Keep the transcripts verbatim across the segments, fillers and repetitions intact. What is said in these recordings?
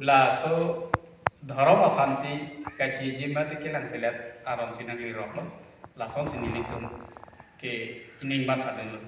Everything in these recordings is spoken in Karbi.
Laso dhorom aphansi kachiji mate kelangselet aron si nangli roklo. Lasonsi nelitum ke ining matha dunlo.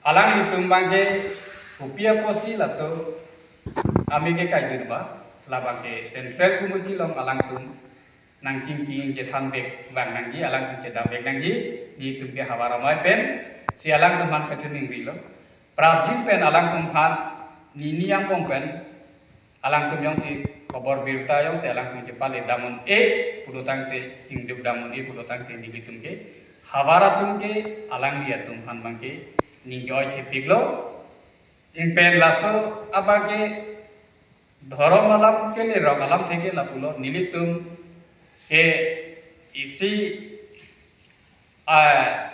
Alanglitum abangke kopi apotsi laso amei kekaidun ba, labangke Central Committee along alangtum nangchingki chethanvek vang nangji, alangtum chedamvek nangji, nelitum ke havar amei pensi alangtum aphan kachiningrilo. Prapjin pen alangtum aphan nini angbong pen alangtum jongsi khobor birta jongsi alangtum chepale dam un-e pulo tangte, chingduk dam un-e pulo tangte, nelitum ke havar atum ke alangli atum aphan abangke ning ke-oi thepiklo. Ingpen laso abangke dhorom alam ke lerok alamthe ke lapulo, nelitum ke isi, ah,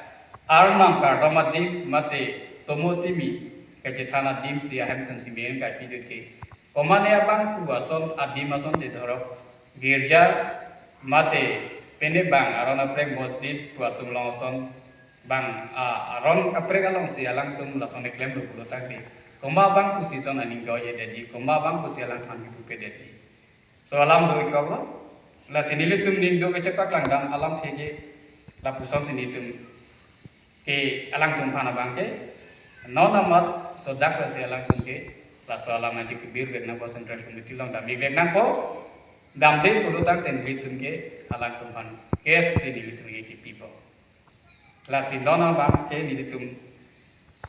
arnam kardom adim mate tomo timi kachethan adimsi ahemtun si beng kaipidut ke, komane abang pu ason adim ason te dhorom girja mate pene bang aron aprek masjid pu atum along ason bang, ah, aron aprek alongsi alangtum lason keklemlo pulo tangte, komat abang pusi son aning ke-oi-edetji, komat abang pusi alangphan kipupedetji. So alam do-ik koklo. Lasi nelitum ning do kachepaklang dam alamthe ke lapusonsi nelitum ke alangtum aphan abangke non amat sodak lasi alangtum ke laso alam aji kebirbek nangpo, Central Committee along damvek nangpo. Damde pulo tangte nelitum ke alangtum aphan case si nelitum ke kipipo. Lasi non abangke nelitum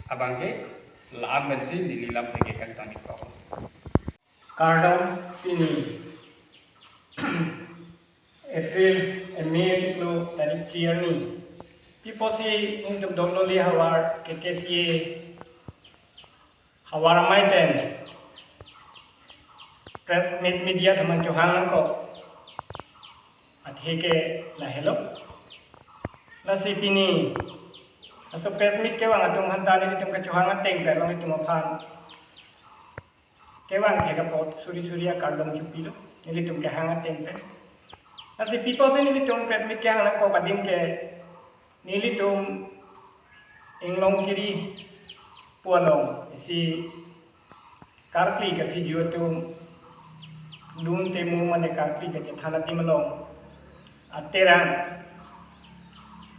abangke la-an pensi neli lamthe ke kangtang-ik kok. Kardom, pini April, eh, May achiklo tarik phli arni. Pi apotsi nelitum Dololi havar K K C A havar amei pen press meet, media atum aphan chohang nangkok athe ke lahelo. Lasi pini laso press meet kevang atum aphanta nelitum kachohang ateng pen alangtum aphan kevang thek apot suri suri akardom chopilo, nelitum kehang ateng pen. Lasi pi apotsi nelitum press meet kehang nangkok adim ke, nelitum Inglongkiri pu along isi karkli kaphiju atum dun temu mane karkli kachethan adim along aterang.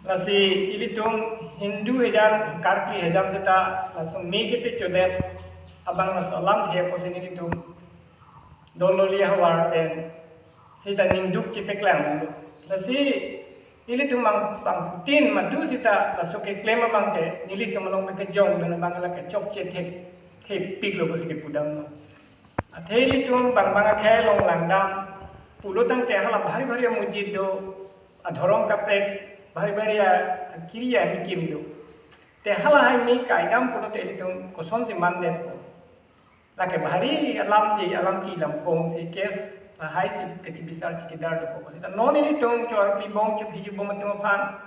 Lasi ilitum Hindu hejam, karkli hejam seta laso amei kepechodet abang laso alamthe apotsi nelitum Dololi havar pen seta ningduk chepaklang. Lasi nelitum bang, bangphutin madu seta laso keklem abangke nelitum along pen kejongdun abang la kechokche thek, thepiklo pusi kepudamlo. Athe ilitum bang bang akhei along langdam pulo tangte hala bhari bhari amujit do, adhorom kaprek bhari bhari akiri anikim do. Te halahai amei kaidam pulote ilitum kosonsi mandetpo? Lake bhari alamsi, alam ki lam phong si case lahai si kachibisar chikidar dokok. Seta non ilitum chorpi bom chophiju bom atum aphan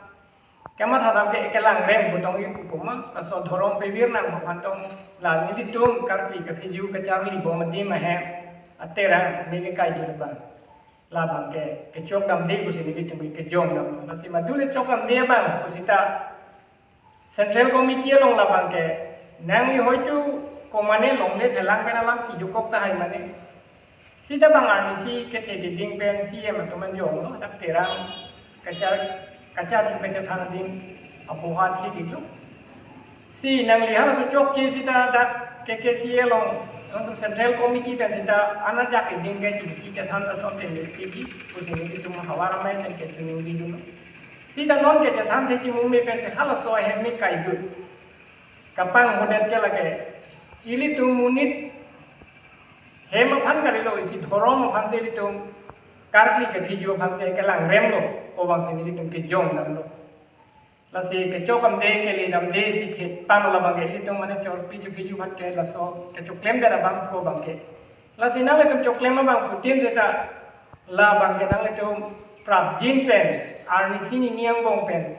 kamatha dam ke kelangrem pu tong-ik pu ma, laso dhorom pevir nangpo aphan tong, la nelitum karkli kaphiju kacharli bom adim ahem aterang amei kekaidun abang, labangke kechok damde pusi nelitum kejongdam. Lasi madu le chok damde abang pusita Central Committee along labangke nangli hoitu komane longle phelang pen alam kidukok tahai mane. Seta bang arnisi kethe keding pen C M atum anjonglo, dak terang kachar, kachar kachethan adim apoha thik-iklo. Si nangli halaso chokche seta dak K K C A along, along Central Committee pen seta anajak keding ke chingki chethan ta son teng piji pusi nelitum havar amei pen kachiningri dunlo. Seta non kachethan the chimung me pen se halaso ahem amei kaidun kapanghodet ke lake ilitum monit hem aphan kalilo, isi dhorom aphansi ilitum karkli kaphiju aphansi kelangremlo pu abangsi nelitum kejongdamlo. Lasi kechok damde kele damde si thetan labangke ilitum mane chorpi chophiju aphan ke laso kechoklemdet abang pu abangke. Lasi nanglitum choklem abangphutin seta labangke nanglitum prapjin pen arnisi nini angbong pen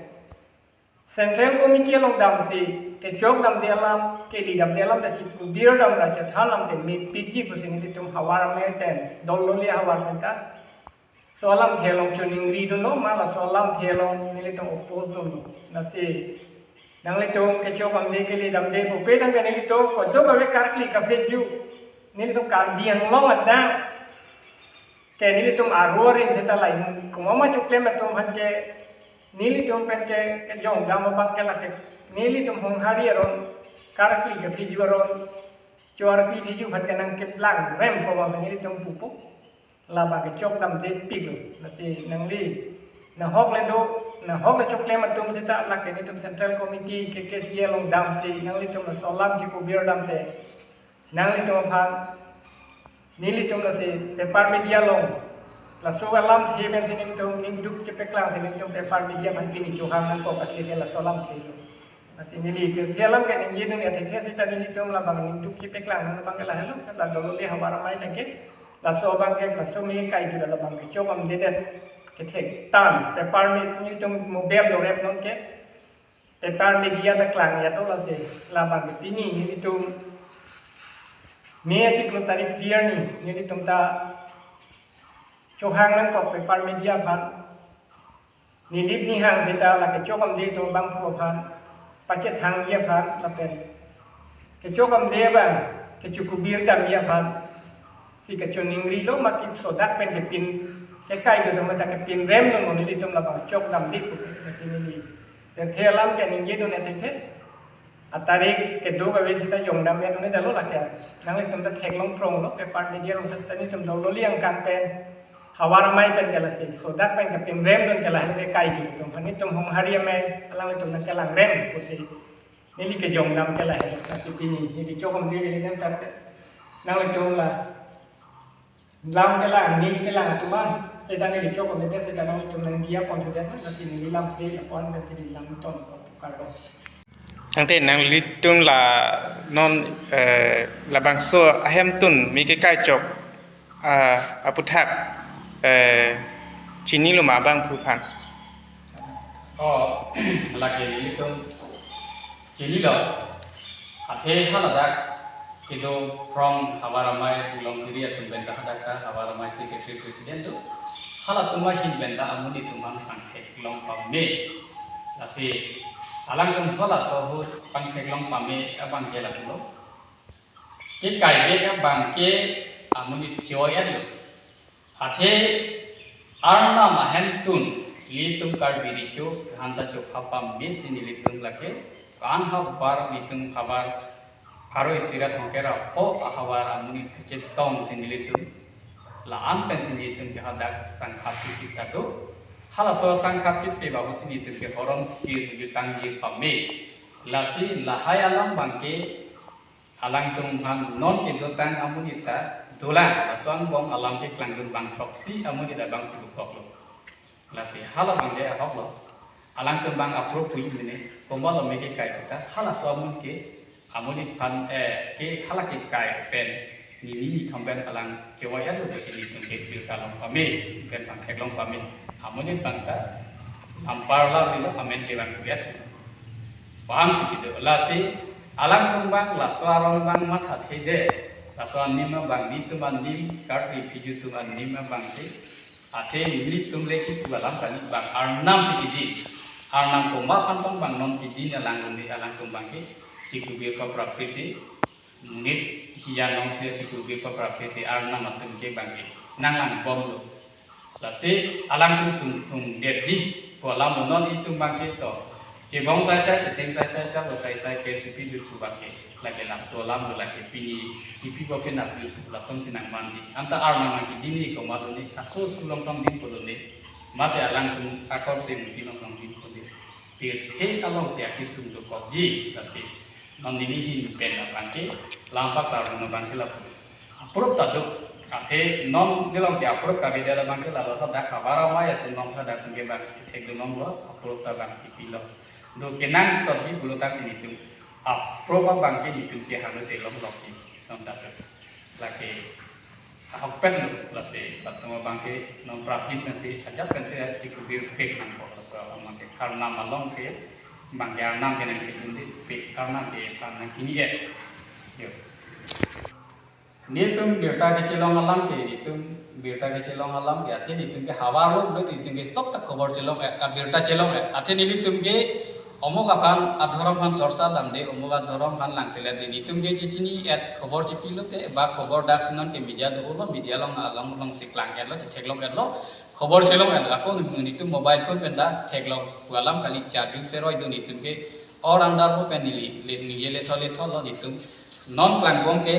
Central Committee along damsi kechok damde alam, kele damde alam ta chikubir dam ra chethan lam te mepikji pusi nelitum havar amei pen, Dololi havar pen ta. So alamthe along choningri dunlo, ma laso alamthe along nelitum oppose dunlo. Lasi nanglitum kechok damde kele damde pupe tangte nelitum kodok ave karkli kaphiju, nelitum Karbi Anglong adang Ke nelitum aruaring seta lain, komat ma choklem atum aphan ke, nelitum pen ke, kejongdam abang ke lake, nelitum Honghari aron, Karkli kepiju aron, Choarkli piju aphan ke nangkeplang rem pu abang nelitum pupo. Labang ke chokdamde pik lo. Lasi nangli, nahok le do, nahok le choklem atum seta lake nelitum Central Committee, K K C A along damsi, nanglitum laso alam chikubir damte, nanglitum aphan, nelitum lasi paper media along, laso alamthe pensi nelitum ningduk chepaklangsi nelitum paper media aphan pini chohang nangkok, athe ke laso alamthe lo. Lasi neli pirthe alam ke ningjidun atheke seta nelitum labang ningduk chepaklang abang ke lahelo, la dolo le havar amei tangke, laso abang ke, laso me kai dura labang ke chokdamdedet, kethek tan, paper me-, nelitum mobile dorep nonke, paper media ta klang ya to lasi, labang ke pini nelitum May achiklo tarik phli arni, nelitum ta chohang nangkok paper media aphan, nilip nihang seta lake chokdamde atum abangphu aphan, pachethangji aphan, lapen kechokdamde abang, kechikubir damji aphan, si kachoningri lo, mati sodak pen kepin, kekai do do mata kepin rem do mo nelitum labang chokdamde pu, lasi neli pirthe alam ke ningjidun atheke, atarik kedo kave seta jongdam ya nune dalo lake. Nanglitum ta theklong prong lo, paper media along seta nelitum dolo liang kan pen, havar amei pen ke lasi, sodak pen kepin rem dun ke lahelo ke kai dun atum, nelitum Honghari amei, alanglitum nangkelang rem pusi, neli kejongdam ke lahelo, lasi pini, neli chokdamde le dem tate, nanglitum la, lam kelang, news kelang atum an, seta neli chokdamde, seta nanglitum nangdiya pon sudah, lasi neli lamthe apon dan sidi lam ton ko pukar lo. Tangte nanglitum la non, eh, labangso ahemtun me kekai chok, ah, aputhak, eh, chinilo ma abangphu aphan? Oh, lake nelitum chinilo. Athe haladak kedo from havar amei Longkiri atum pen ta hadak ta havar amei secretary president do. Halatum ahin pen ta amonit atum aphan pangtheklong pame. Lasi alangtum halaso ahut pangtheklong pame abang ke lapulo. Kekai bek abang ke amonit choi lo. Athe Arnam ahemtun nelitum Karbi Recho hanta chokha pame si nelitum lake, ko-an havar nelitum havar pharo isi ra thomkep ra pho ahavar amonit kachetong si nelitum la-an pensi nelitum ke hadak sangkhat pipik ta do. Halaso sangkhat pipik ba ho si nelitum ke horom kir jutangji pame. Lasi lahai alam abang ke alangtum aphan non kedotang amonit ta dolang, laso angbong alam keklangdun abang throksi amonit abang pulukok lo. Lasi hala abang ke ahok lo. Alangtum abang approve hui mene, komat lo me kekai ta, halaso amonit ke, amonit aphan, eh, ke hala kekai pen, nini nithom pen alang choi lo, jadi nelitum ke birta long pame, pen pangtheklong pame. Amonit abang ta, ampar la bilo, amen chevang kuyat. Paham si kedo, lasi alangtum abang, laso aron abang mathathede, laso anim abang, nelitum anim, Karbi Recho atum anim abang ke, athe nelitum le kipu alam kali abang, Arnam si kidi, Arnam komat aphan tong abang non kidi ne alang ne alangtum abang ke, chikubir ko prakriti, monit hijan along si chikubir ko prakriti Arnam atum ke abang ke nanglangbom lo. Lasi alangtum sungthung detji pu alam lo, non itum abang ke to chebong sai sai, chetheng sai sai, chalo sai sai, K C P dut pu abang ke lake laso alam lo, lake pini T V bo ke nap dut pu lason si nangmanji. Anta Arnam abang ke dini komat lo ne, aso sulong tong din pulo ne, mate alangtum akorte muti long tong din pulo ne. Pirthe along si akesung dokokji, lasi non neli ahin pen abang ke, lampak tarung abang ke lapu. Approve ta do. Athe non neli along ke approve kavedet abang ke, lalo hadak havar amei atum along hadak ke abang si thekdun longlo, approve ta abang chipilo. Do kenangsotji pulo tangte nelitum approve abang ke nelitum ke halo te longlokji. Non ta do. Lake ahokpet lo, lasi latum abang ke non prapjit nasi ajat pensi chikubir pek nangkok, laso abang ke Arnam along ke, abang ke Arnam ke nangkidun di, pek Arnam ke aphan nangkini-et. Yo. Nelitum birta kechelong alam ke, nelitum birta kechelong alam ke, athe nelitum ke havar lo, nelitum ke sok ta khobor chelong-et, ka birta chelong-et. Athe nelitum ke Omok aphan adhorom aphan sorsa damde, omok adhorom aphan langselet de, netum ke chechini et khobor chepi lote, ba khobor dak si non ke media do-olo, media along along along si klang etlo, chetheklong etlo, khobor chelong etlo, ako netum mobile phone pen ta theklong pu alam kali, charjung seroi do netum ke, or andar ho pen neli, le, neli letho letho lo netum. Non klangbom ke,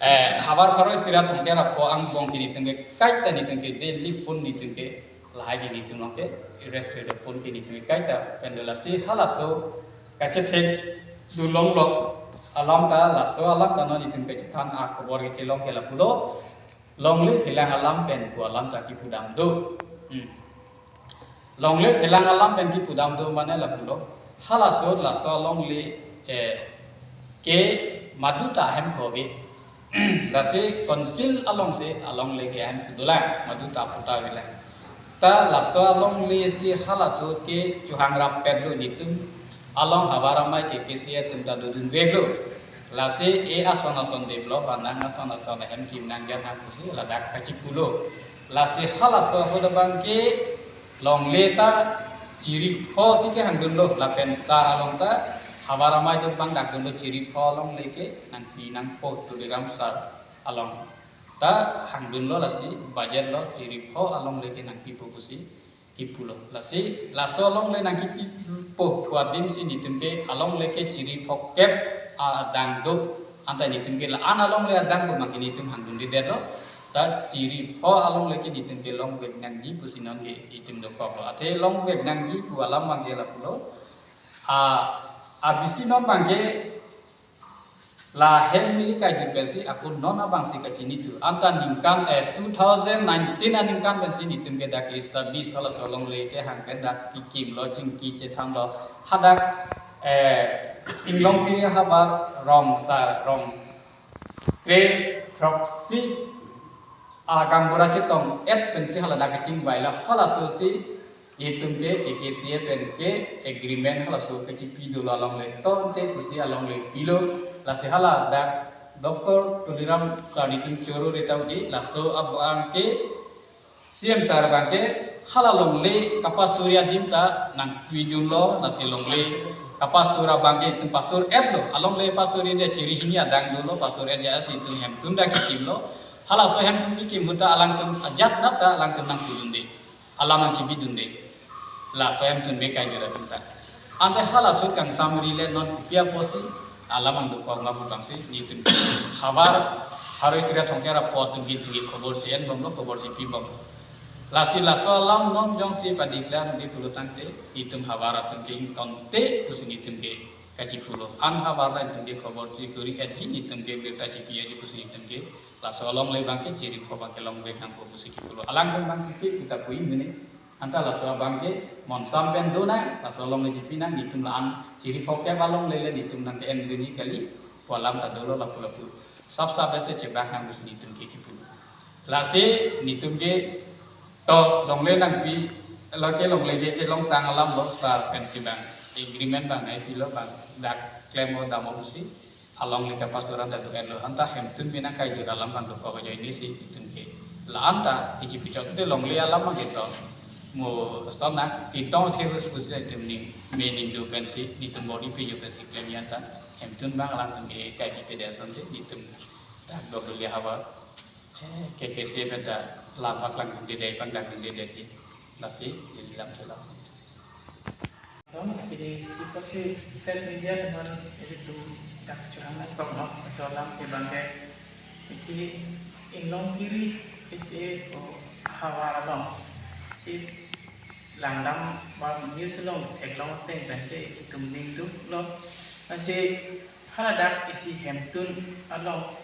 eh, havar pharo isi ra thomkep ra pho angbong ke netum ke kaita netum ke daily phone netum ke lahai ke netum along ke rescue do phone ke netum ke kaita pen do, lasi halaso kachethek dun longlo alam ta, laso alam ta non netum kachethan akhobor kechelong ke lapulo, longle phelang alam pen pu alam ta kipu dam do. Hmm. Longle phelang alam pen kipu dam do mane lapulo. Halaso laso alongle, eh, ke maduta ahem thove. Lasi council along si alongle ke ahem pu dolang, maduta puta avelang. Ta laso alongle si halaso ke chohang rap pet lo netum along havar amei ke KKCA atum ta dodun veklo. Lasi e ason ason develop anang, ason ason ahem kim nangjan nang pusi ladak kachipulo. Lasi halaso ahut abang ke longle ta chiri pho si kehang dunlo, lapen sar along ta havar amei atum abang dak dunlo, chiri pho longle ke nangpi nangpo Tuliram sar along ta hang dunlo, lasi budget lo chiri pho alongle ke nangpipo pusi kipulo. Lasi laso alongle nangkipipo pu adim si netum ke alongle ke chiri pho kep adang do. Anta netum ke la-an alongle adang do mangke netum hang dunde detlo. Ta chiri pho alongle ke netum ke longvek nangji pusi non ke netum dokoklo. Athe longvek nangji pu alam mangke lapulo. A, abisi non mangke lahen ni kaidun pensi ako non abang si kachini thu. Anta ningkan, eh, two thousand nineteen aningkan pensi netum ke dak establish halaso alongle kehang pen dak kikimlo, chingki chethanlo. Hadak, eh, Inglongpiri havar rong sar rong kre throksi agaonbura chetong et pensi haladak kachingvailo, halaso si netum ke KKCA pen ke agreement halaso kachipi dolo alongle, tonte pusi alongle pilo. Lasi haladak Doctor Tuliram sar netum choro reta udi, laso abang ke CEM sar abang ke hala longle kapasuri adim ta nangpi dunlo, lasi longle kapasur abang ke netum pasur etlo, alongle pasuri de chiri hini adang dolo, pasur et ja si netum hemtun dak kikimlo. Halaso hemtun kikim ahut ta alangtum ajat nat ta alangtum nangpu dunde, alam nangchibi dunde. Laso hemtun be kaidun atum ta. Ante halaso kangsam ri le non kopi apotsi alam nangdokok ma pu abang si netum havar pharo isi ra thomkep ra pho atum ke netum ke khobor si enbomlo, khobor si pibomlo. Lasi laso alam non jongsi pa-declare nangpi pulo tangte netum havar atum ke ingtonte pusi netum ke kachipulo. An havar ra netum ke khobor si kuri etji, netum ke birta chipi etji pusi netum ke laso alongle abang ke chiri pho abang ke longvek nangpo pusi kipulo. Alangtum abang ke kita pui mene. Anta laso abang ke monsam pen do nang, laso alongle chipi nang, netum la-an chiri pho kep alongle le netum nang ke-en dunji kali pu alam ta dolo lapu lapu. Sap sap ase chebak nang pusi netum ke kipulo. Lasi netum ke to longle nangpi, lake longle ke kelongtang alam lo, sar pensi abang agreement abang nangpilo, abang dak klemlo damlo pusi alongle kapasur an ta do-etlo. Anta hemtun me nangkaidun alam abang dokok ajoine si netum ke la-an ta iji pichot de longle alam abang ke to mo sona kintong the hus pusi netum ning me ning do pensi netum body pe jo pensi klemji, anta hemtun abang alangtum ke kaiji pe de asonte netum dak dok duli havar, eh, KKCA pen ta lam paklang dundede, pangdang dundede ji. Lasi neli lam chelang. Dong, jadi kita si press media teman itu dak churang nangkok no, laso alam ke abang ke isi Inglongpiri isi o havar along si langdam ba news along theklong ateng pen ke itum ning duklo. Lasi haladak isi hemtun along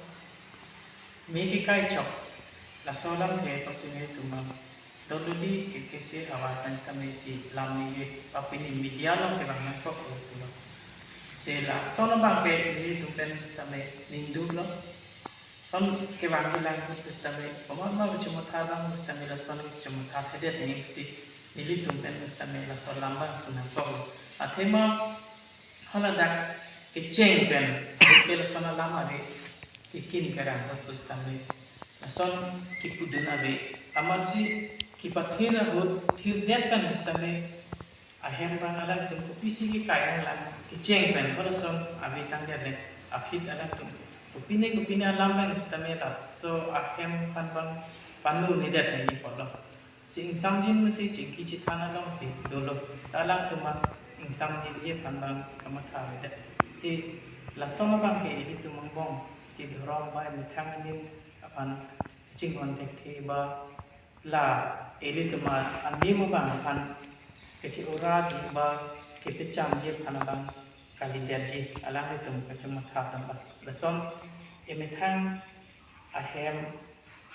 me kekai chok, laso alamthe apotsi netum abang dodun di ke KKCA havar pen tame isi lam ningje, papini media along kevang nangkoklo pulo. Si lason abang ke netum pen tame ning duklo. Son kevang kelang ahut tame, komat ma kachomotha abang tame lason kachomotha thedet nangji pusi nelitum pen tame laso alam abang pu nangkoklo. Athema haladak kecheng pen ke lason alam ave, kekin kerang ahut pusitame lason kipudun ave, amatsi kipathir ahut thirdet pen pusitame ahem abang alangtum kopisi kekai nanglang kecheng pen halason ave tangdet le, aphi alangtum kopine kopine alam abang sitame laso ahem aphan abang panu nedet nangji apotlo. Si ingsamjin si chingki chethan alongsi dolo. Ta alangtum abang ingsamjinji aphan abang kamatha avedet. Si lason abang ke ilitum angbong si dhorom ba methang anim aphan chinghon thekthe ba la ilitum anim abang aphan kechi-oraji ba kepachamji aphan abang kalidetji alanglitum kachematha tanglo. Lason emethang ahem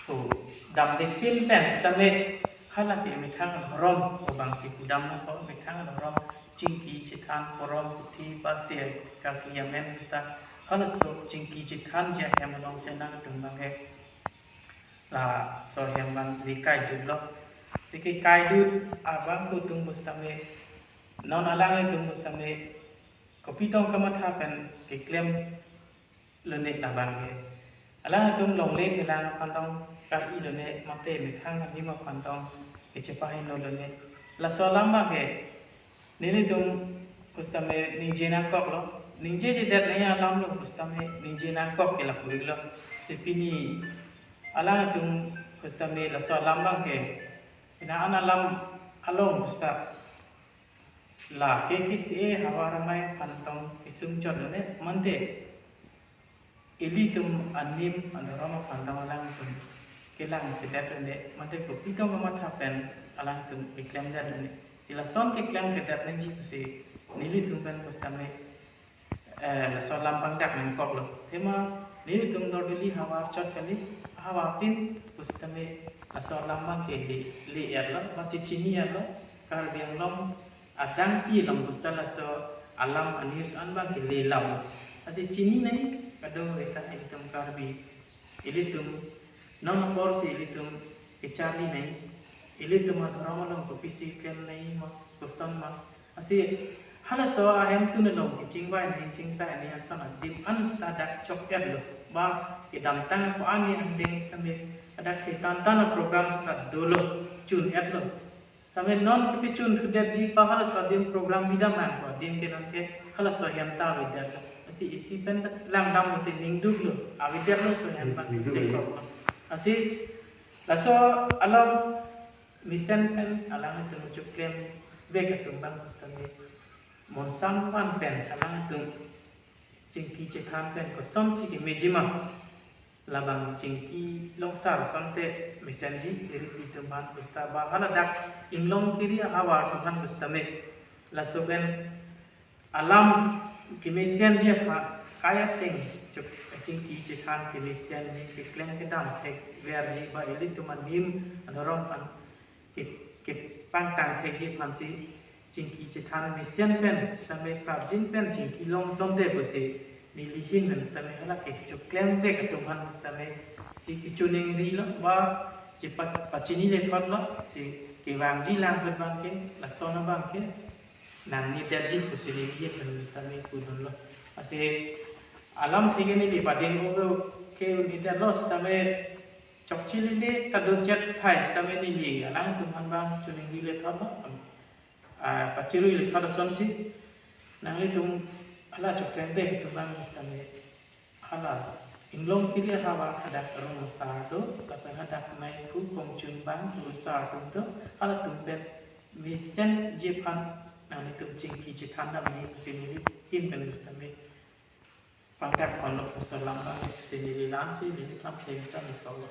pu damde pin pen sitame hala ke methang dhorom pu abangsi pudam nangkok, methang dhorom chingki chethan porom puthi pase kakli amen sita halaso chingki chethanji ahem alongsi nangtum abang ke laso ahem abang ri kaidutlo. Si kekaidut abang pu atum pu sitame non alanglitum pu sitame kopi tong kamatha pen keklem lone labang ke. Alangtum longle phelang aphan tong kar-i lone mate methang anim aphan tong kechepahingno lone. Laso alam abang ke nelitum pu sitame ningje nangkoklo. Ningjejedet nangji alamlo pu sitame ningje nangkok ke lapu-iklo. Si pini alangtum pu sitame laso alam abang ke ina an alam along pu sita la ke kisi havar amei aphan tong kesung chot lone mate ilitum anim adhorom aphan tong alangtum kelang sedet lone mate kopi tong kamatha pen alangtum keklemdet lone. Si lason keklem kedet nangji pusi nelitum pen pu sitame eh, laso alam pangdak nangkoklo. Athema nelitum Dordili havar chot kali, havar tin pu sitame laso alam abang ke le, le-etlo, ba chechini-etlo, Karbi Anglong adang pi along pu sita laso alam a-news an abang ke le lam. Lasi chini nangji kadokave ta ilitum Karbi, ilitum non apor si ilitum kecharli nangji, ilitum adhorom along kopisi klem nangji ma, koson ma. Lasi halaso ahemtun along kechingvai nangji, chingsai nangji ason adim an sita dak chok-etlo. Ba kedamtang ko-an angdeng sitame dak ketan tan program sita dolo, chun-etlo. Tame non kepi chun thudetji pa halaso adim program bida man ko adim ke non ke halaso ahem ta avedetlo. Lasi isi pen langdam mate ningduklo, avedetlo laso ahem abang. Ningduk. Sekoklo. Lasi laso along mesen pen alangtum choklemvek atum abang pu sitame monsam van pen alangtum chingki chethan pen kosonsi kemeji ma. Labang chingki longsar asonte mesenji, iri itum aphan pu sita ba haladak inglong kiri ahavar atum aphan pu sitame laso pen alam kemesenji aphan kai ateng chok chingki chethan kemesenji, keklem kedam thekverji ba ilitum anim adhorom aphan ke, kepangtang thekji aphansi chingki chethan mesen pen sitame prapjin pen chingki long asonte pusi neli ahin pen sitame hala kechoklemvek atum aphan sitame si kechoningrilo ba chepa, pachinilethotlo, si kevangji lang pen abang ke lason abang ke nangnedetji pusi neli ahin pen sitame pudunlo. Lasi alam theke neli pading o ke un-edetlo sitame chokche lele ta do chet thai sitame neli alangtum aphan abang choningrilethotlo. Ah, pachiruilethot asonsi nanglitum hala choklemvek atum abang sitame hala inglong kiri ahavar hadak rong asar do, lapen hadak mei phu kongchun abang rong asar atum do, halatum pen mesenji aphan nanglitum chingki chethan dam nangji pusi neli ahin pen sitame pangdak ponlo, laso alam abang pusi neli la-ansi neli lam theng ta nangkoklo.